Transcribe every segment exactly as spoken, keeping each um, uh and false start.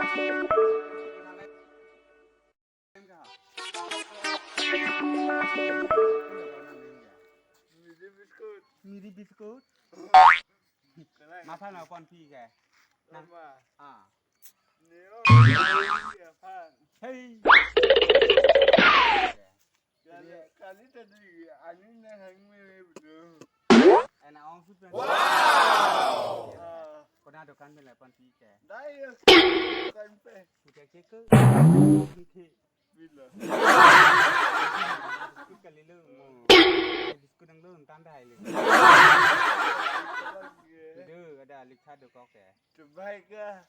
Miri biscuit. Miri biscuit. Masa na pon pi ke. Nah. Lama. Ah. Neo. Iya, pan. Hei. Kali, kali tadi ani na hang me me betul. Ena ong sut. Wow. Ah. Kona dokan me la pon pi ke. Dai ya. Kan pe. Udah ke ke. Bila. Biscuit kali lo mo. Biscuit nang lo tan dai lo. Itu ada alik satu kok ya. Coba ke.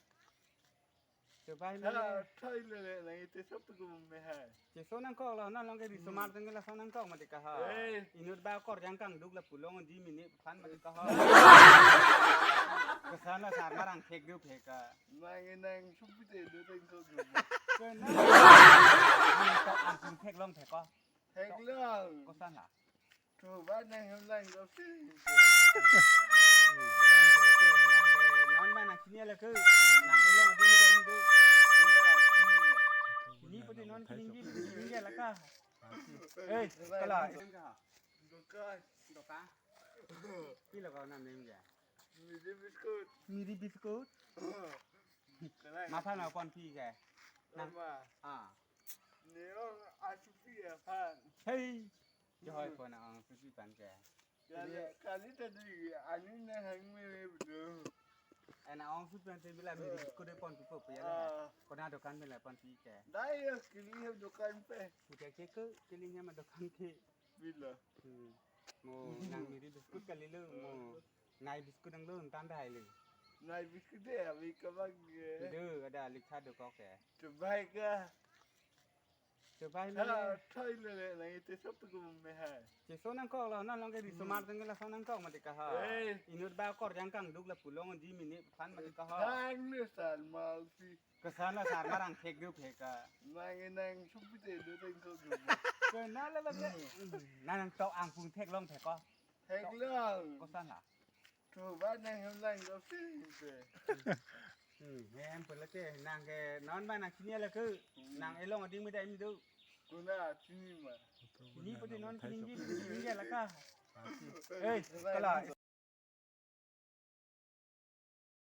Coba ini. Hala, thoi le le, nang ite sop tu me hai. Cheso nangkok lo, non long ke riso mar tengge laso nangkok mati kaha. Eh. Inut ba kor jangkang duk la pulong di mini phan mati kaha. Kesan la sar marang thek du thek ka. Nang nang sumpi te do teng ko. Kena. Nang tok angkung thek long thek ko. Thek long. Kosan la. Coba nang hem lang ko si. Non ba nang sini ala ke. Nang elong adi ni ka indo. Ini pati non sini ji, sini ji ala ka. Eh, kala. Dokan. Dokan. Pilo ka nam nem ja. Miri biscuit. Miri biscuit. Masa na pon pi ke. Nah. Lama. Ah. Neong asupi ya pan. Hei. Johoi pon ang susi pan ke. Kali, kali tadi ani na hang me me betul. Ena ong sut pen te bila miri biscuit de pon pi po ya la. Ah. Kona dokan me la pon pi ke. Dai ya kili he dokan pe. Udah ke ke kili he ma dokan ke. Bila. Hmm. Mo nang miri biscuit kali lo mo. Nai biscuit nang lo tan dai lo. Nai biscuit de abi kabak ge. Itu ada alik satu kok ya. Coba ke. Coba ini. Hala, thoi le le, nang ite sop tu me hai. Cheso nangkok lo, non long ke riso mar tengge laso nangkok mati kaha. Eh. Inut ba kor jangkang duk la pulong di mini phan mati kaha. Nang ne san mau si. Kesan la sar marang thek du thek ka. Nang nang sumpi te do teng ko. Kena la ba ke. Nang nang tok angkung thek long thek ko. Thek long. Kosan la. Coba nang hem lang ko si. Hmm, hem pula ke nang ke non ba nang sini ala ke. Nang elong adi me dai me do. Kona sini ma. Ini pati non sini ji, sini ji ala ka. Eh, kala.